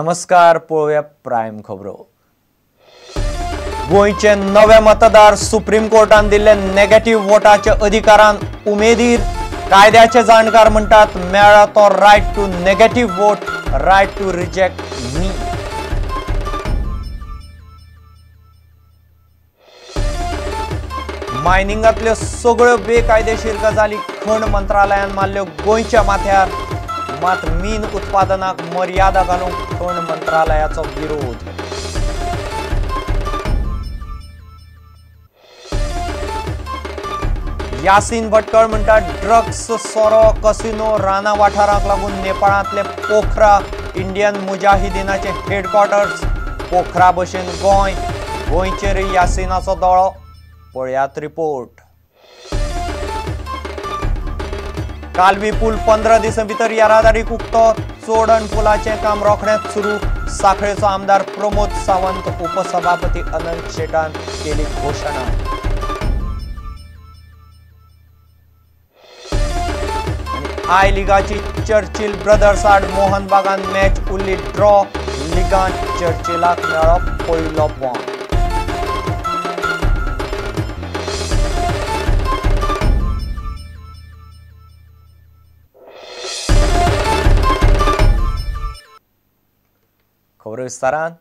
नमस्कार, पळोवया प्रायम खबरो. गोंयचे नवे मतदार सुप्रीम कोर्टान दिल्ले नेगेटिव्ह वोटाच्या अधिकारान उमेदीर. कायद्याचे जाणकार म्हणटात मेळ्ळा तो right to negative vote, right to reject न्ही. मायनिंगांतल्यो सगळ्यो बेकायदेशीर गजाली खण मंत्रालयान मारल्यो गोंयच्या माथ्यार, मात मीन उत्पादनाक मर्यादा घालूंक खण मंत्रालयाचो विरोध. यासीन भटकळ म्हणटा ड्रग्स, सोरो, कसिनो, राना वाठारांक लागून नेपाळांतले पोखरा इंडियन मुजाहिदीनाचे हेडक्वॉर्टर्स. पोखरा भशेन गोंय, गोंयचेर यासीनाचो दोळो. पळयात रिपोर्ट. कालवी पूल 15 दिसां भितर येरादारीक उक्तो. चोडण पुलाचें काम रोखडेंच सुरू. साखळेचो आमदार प्रमोद सावंत, उपसभापती अनंत शेटान केली घोशणा. आय लिगाची चर्चिल ब्रदर्स आड मोहन बागान मॅच उरली ड्रॉ. लिगांत चर्चिलाक मेळ्ळो पयलो पॉयंट. खबर विस्तारान.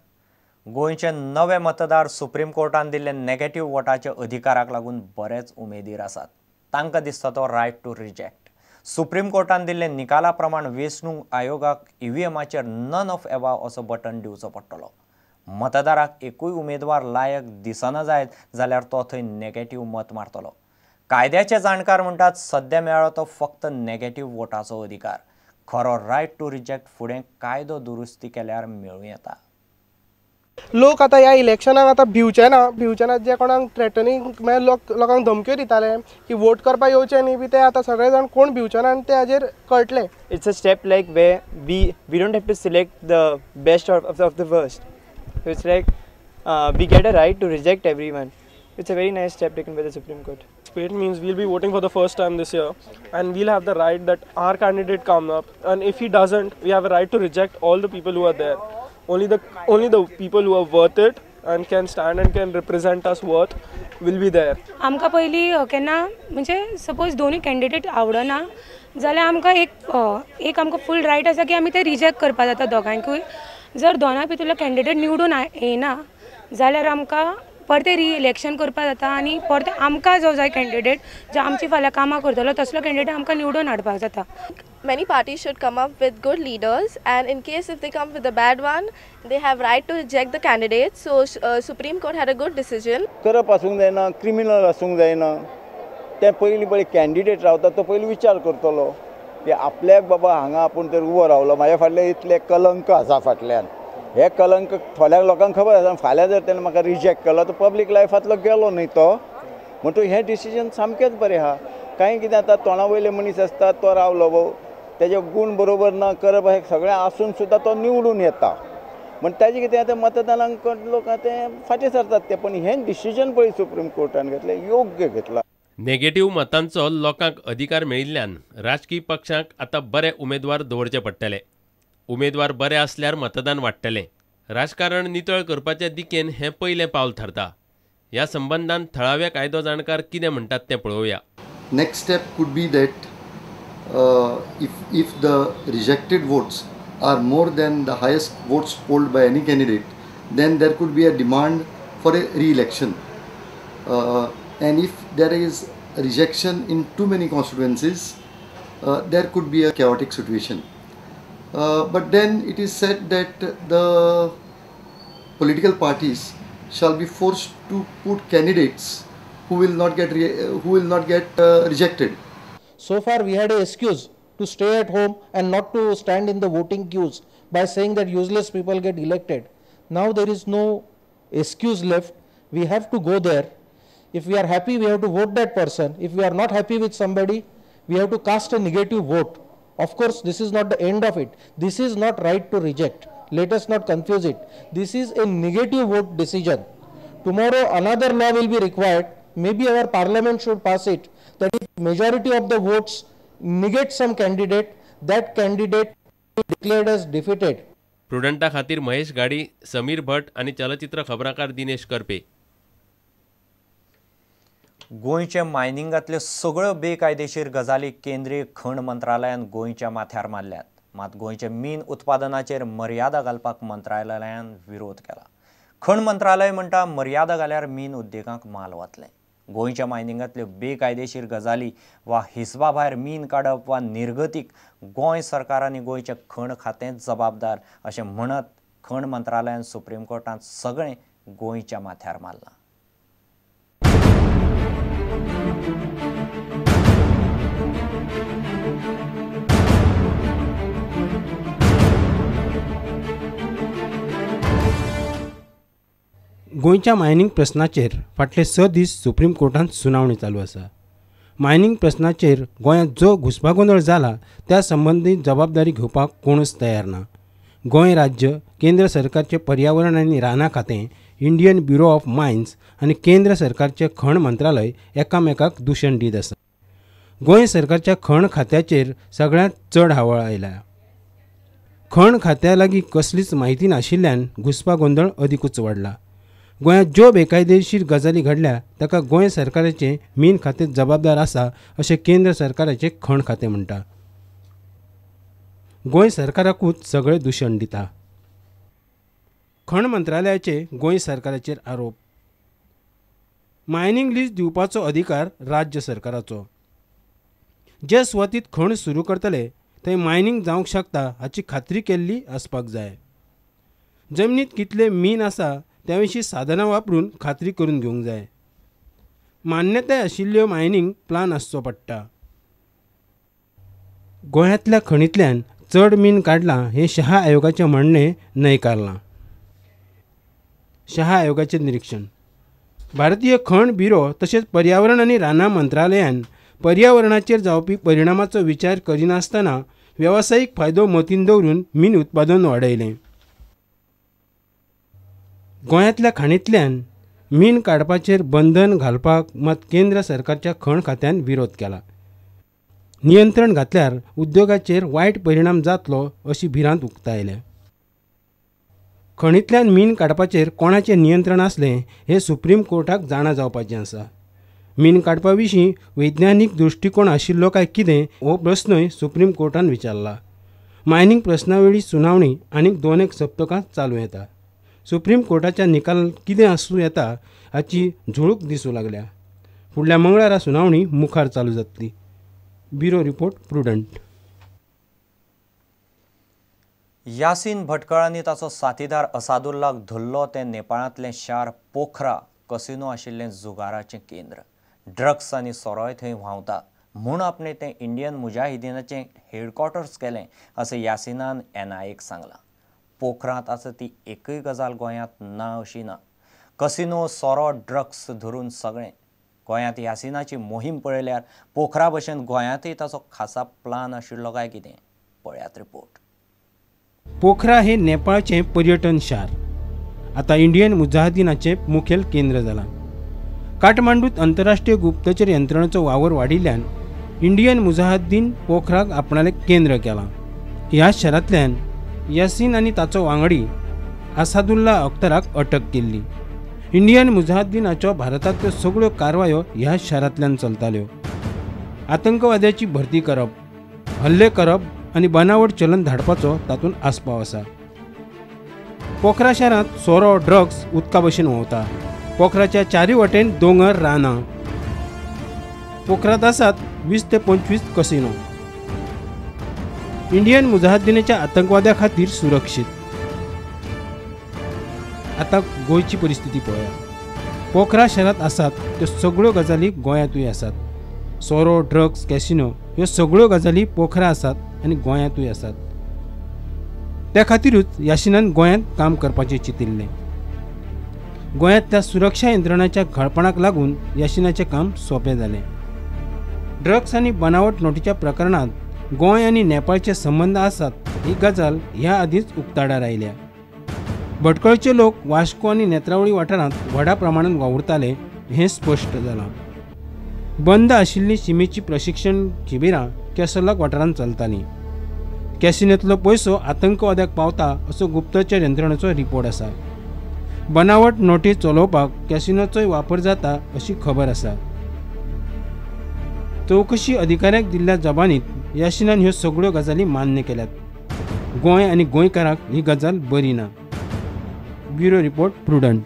गोंयचे नवे मतदार सुप्रीम कोर्टान दिल्ले नेगेटिव्ह वोटाच्या अधिकाराक लागून बरेच उमेदीर आसात. तांकां दिसता तो रायट टू रिजेक्ट. सुप्रीम कोर्टान दिल्ले निकाला प्रमाण वेंचणूक आयोगाक ईव्हीएमाचेर नन ऑफ एबाव असो बटन दिवचो पडटलो. मतदाराक एकूय उमेदवार लायक दिसना जायत जाल्यार तो थंय नेगेटिव्ह मत मारतलो. कायद्याचे जाणकार म्हणटात सद्या मेळ्ळो तो फक्त नेगेटिव्ह वोटाचो अधिकार. खरो रायट टू रिजेक्ट फुडें कायदो दुरुस्ती केल्यार मेळूं येता. लोक आतां ह्या इलेक्शनाक आतां भिवचे ना, भिवचे ना. जे कोणाक थ्रेटनींग म्हळ्यार लोक लोकांक धमक्यो दिताले की वोट करपाक येवचे न्ही बी, ते आतां सगळे जाण कोण भिवचे ना आनी ते हाजेर कळटलें. It's a step like where we don't have to select the best of the worst. So it's like we get a right to reject everyone. It's a very nice step taken by the Supreme Court. It means we'll be voting for the first time this year and we'll have the right that our candidate come up, and if he doesn't, we have a right to reject all the people who are there. Only the people who are worth it and can stand and can represent us worth will be there. आमकां पयलीं केन्ना म्हणजे suppose दोनूय candidate आवडना जाल्यार आमकां एक आमकां फूल रायट आसा की आमी ते रिजेक्ट करपा जाता दोगांयकूय. जर दोनां भितरलो कॅन्डिडेट निवडून येना जाल्यार आमकां परते रिइलेक्शन करपा जाता आनी परते आमकां जो जाय कॅन्डिडेट जो आमची फाल्यां कामां करतलो तसलो कॅन्डिडेट आमकां निवडून हाडपाक जाता. Many parties should come up with good leaders, and in case if they come with a bad one, they have right to reject the candidate. So Supreme Court had a good decision. करप आसूंक जायना, criminal आसूंक जायना. ते पयलीं पळय candidate रावता तो पयलीं विचार करतलो की आपल्याक बाबा हांगा आपूण तर उबो रावलो, म्हाज्या फाटल्यान इतले कलंक आसा, फाटल्यान हे कलंक थोड्या लोकांक खबर आसा. फाल्यां जर तेणें म्हाका रिजेक्ट केलो तर पब्लीक लायफांतलो गेलो न्ही तो. म्हणटकूच हें डिसिजन सामकेंच बरें आहा. कांय कितें आतां तोंडा वयले मनीस आसता तो रावलो भोव तेजे गूण बरोबर ना करप हें सगळें आसून सुद्दां तो निवडून येता. म्हण ताजें कितें आतां मतदानांक लोक ते फाटीं सरतात ते. पण हें डिसिजन पळय सुप्रीम कोर्टान घेतलें, योग्य घेतलां. नेगेटिव्ह मतांचो लोकांक अधिकार मेळिल्ल्यान राजकीय पक्षांक आतां बरे उमेदवार दवरचे पडटले. उमेदवार बरे आसल्यार मतदान वाडटलें. राजकारण नितळ करपाच्या दिकेन हें पयलें पावल थारता. ह्या संबंदान थळावे कायदो जाणकार कितें म्हणटात तें पळोवया. Next step could be that if the rejected votes are more than the highest votes polled by any candidate, then there could be a demand for a re-election. And if there is rejection in too many constituencies, there could be a chaotic situation. But then it is said that the political parties shall be forced to put candidates who will not get rejected. So far we had an excuse to stay at home and not to stand in the voting queues by saying that useless people get elected. Now there is no excuse left. We have to go there. If we are happy, we have to vote that person. If we are not happy with somebody, we have to cast a negative vote. Of course, this is not the end of it. This is not right to reject. Let us not confuse it. This is a negative vote decision. Tomorrow another law will be required. Maybe our parliament should pass it, that if majority of the votes negate some candidate, that candidate declared as defeated. प्रुडंटा खातीर महेश घाडी, समीर भट आनी चलचित्र खबराकार दिनेश करपे. गोंयच्या मायनिंगांतल्यो सगळ्यो बेकायदेशीर गजाली केंद्रीय खण मंत्रालयान गोंयच्या माथ्यार मारल्यात. मात गोंयच्या मीन उत्पादनाचेर मर्यादा घालपाक मंत्रालयान विरोध केला. खण मंत्रालय म्हणटा मर्यादा घाल्यार मीन उद्देगांक माल वतलें. गोंयच्या मायनिंगांतल्यो बेकायदेशीर गजाली वा हिसबा भायर मीन काडप वा निर्गतीक गोंय सरकार आनी गोंयचें खण खातें जबाबदार अशें म्हणत खण मंत्रालयान सुप्रीम कोर्टांत सगळें गोंयच्या माथ्यार मारलां. गोंयच्या मायनिंग प्रस्नाचेर फाटले 6 दीस सुप्रीम कोर्टांत सुनावणी चालू आसा. मायनिंग प्रस्नाचेर गोंयांत जो घुस्पागोंदळ जाला त्या संबंदी जबाबदारी घेवपाक कोणूच तयार ना. गोंय राज्य, केंद्र सरकारचें पर्यावरण आनी रानां खातें, इंडियन ब्युरो ऑफ मायन्स आनी केंद्र सरकारचें खण मंत्रालय एकामेकाक दुशण दीत आसा. गोंय सरकारच्या खण खात्याचेर सगळ्यांत चड हावळ आयल्या. खण खात्या लागीं कसलीच म्हायती नाशिल्ल्यान घुस्पागोंदळ अदिकूच वाडला. गोंयांत ज्यो बेकायदेशीर गजाली घडल्या ताका गोंय सरकाराचें मीन खातें जबाबदार आसा अशें केंद्र सरकाराचें खण खातें म्हणटा. गोंय सरकाराकूच सगळें दुशण दिता. खण मंत्रालयाचे गोंय सरकाराचेर आरोप. मायनिंग लीज दिवपाचो अधिकार राज्य सरकाराचो. जे सुवातीत खण सुरू करतले थंय मायनिंग जावंक शकता हाची खात्री केल्ली आसपाक जाय. जमनीत कितले मीन आसा त्या विशीं साधनां वापरून खात्री करून घेवंक जाय. मान्यताय आशिल्ल्यो मायनिंग प्लान आसचो पडटा. गोंयांतल्या खणींतल्यान चड मीन काडलां हें शहा आयोगाचें म्हणणें न्हयकारलां. शहा आयोगाचें निरीक्षण. भारतीय खण ब्युरो तशेंच पर्यावरण आनी रानां मंत्रालयान पर्यावरणाचेर जावपी परिणामाचो विचार करिनासतना वेवसायीक फायदो मतींत दवरून मीन उत्पादन वाडयलें. गोंयांतल्या खाणींतल्यान मीन काडपाचेर बंधन घालपाक मात केंद्र सरकारच्या खण खात्यान विरोध केला. नियंत्रण घातल्यार उद्योगाचेर वायट परिणाम जातलो अशी भिरांत उक्तायल्या. खणींतल्यान मीन काडपाचेर कोणाचें नियंत्रण आसलें हें सुप्रीम कोर्टाक जाणा जावपाचें आसा. मीन काडपा विशीं वैज्ञानीक दृश्टिकोण आशिल्लो काय कितें हो प्रस्नूय सुप्रीम कोर्टान विचारला. मायनिंग प्रस्नावेळी सुनावणी आनीक 2-1 सप्तकां चालू येता. सुप्रीम कोर्टाच्या निकाल कितें आसूं येता हाची झुळूक दिसूं लागल्या. फुडल्या मंगळारा सुनावणी मुखार चालू जातली. Bureau report, Prudent. Yasin Bhatkal आनी ताचो साथीदार असादुल्लाक धरलो तें नेपाळांतलें शार पोखरा कसिनो आशिल्लें जुगाराचें केंद्र. ड्रग्स आनी सोरोय थंय व्हांवता म्हूण आपणें तें इंडियन मुजाहिदीनाचें हेडक्वॉर्टर्स केलें अशें यासिनान एनआयएक सांगलां. पोखरांत आसा ती एकूय गजाल गोंयांत ना अशी ना. कसिनो, सोरो, ड्रग्स धरून सगळें. गोंयांत यासिनाची मोहीम पळयल्यार पोखरा भशेन गोंयांतय ताचो खासा प्लान आशिल्लो काय कितें, पळयात रिपोर्ट. पोखरा हे नेपाळचें पर्यटन शार आतां इंडियन मुजाहिदीनाचें मुखेल केंद्र जालां. काठमांडूत आंतरराष्ट्रीय गुप्तचर यंत्रणेचो वावर वाडिल्ल्यान इंडियन मुजाहिदीन पोखराक आपणालें केंद्र केलां. ह्या शारांतल्यान यासीन आनी ताचो वांगडी असादुल्ला अख्तराक अटक केल्ली. इंडियन मुजाहिदीनाच्यो भारतांतल्यो सगळ्यो कारवायो ह्या शारांतल्यान चलताल्यो. आतंकवाद्याची भरती करप, हल्ले करप आनी बनावट चलन धाडपाचो तातूंत आस्पाव आसा. पोखरा शारांत सोरो, ड्रग्स उदका भशेन व्हांवता. पोखराच्या चारूय वटेन दोंगर, रानां. पोखरांत आसात 20 ते 25 कसिनो. इंडियन मुजाहिदीनाच्या आतंकवाद्या खातीर सुरक्षीत. आतां गोंयची परिस्थिती पळया. पोखरा शारांत आसात त्यो सगळ्यो गजाली गोंयांतूय आसात. सोरो, ड्रग्स, कॅसिनो ह्यो सगळ्यो गजाली पोखरा आसात आनी गोंयांतूय आसात. त्या खातीरूच यासिनान गोंयांत काम करपाचें चिंतिल्लें. गोंयांतल्या सुरक्षा यंत्रणाच्या घाळपणाक लागून यासिनाचें काम सोंपें जालें. ड्रग्स आनी बनावट नोटीच्या प्रकरणांत गोंय आनी नेपाळचे संबंद आसात ही गजाल ह्या आदींच उक्ताडार आयल्या. भटकळचे लोक वास्को आनी नेत्रावळी वाठारांत व्हडा प्रमाणांत वावुरताले हें स्पश्ट जालां. बंद आशिल्ली शिमेची प्रशिक्षण शिबिरां केसरलाक वाठारांत चलतालीं. कॅसिनोंतलो पयसो आतंकवाद्याक पावता असो गुप्तचर यंत्रणेचो रिपोर्ट आसा. बनावट नोटी चलोवपाक कॅसिनोचोय वापर जाता अशी खबर आसा. चवकशी अधिकाऱ्याक दिल्ल्या जबानीत याशिनान ह्यो सगळ्यो गजाली मान्य केल्यात. गोंय आनी गोंयकारांक ही गजाल बरी ना. Bureau report, Prudent.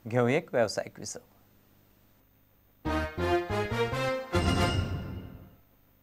घेवं एक वेवसायीक विसव.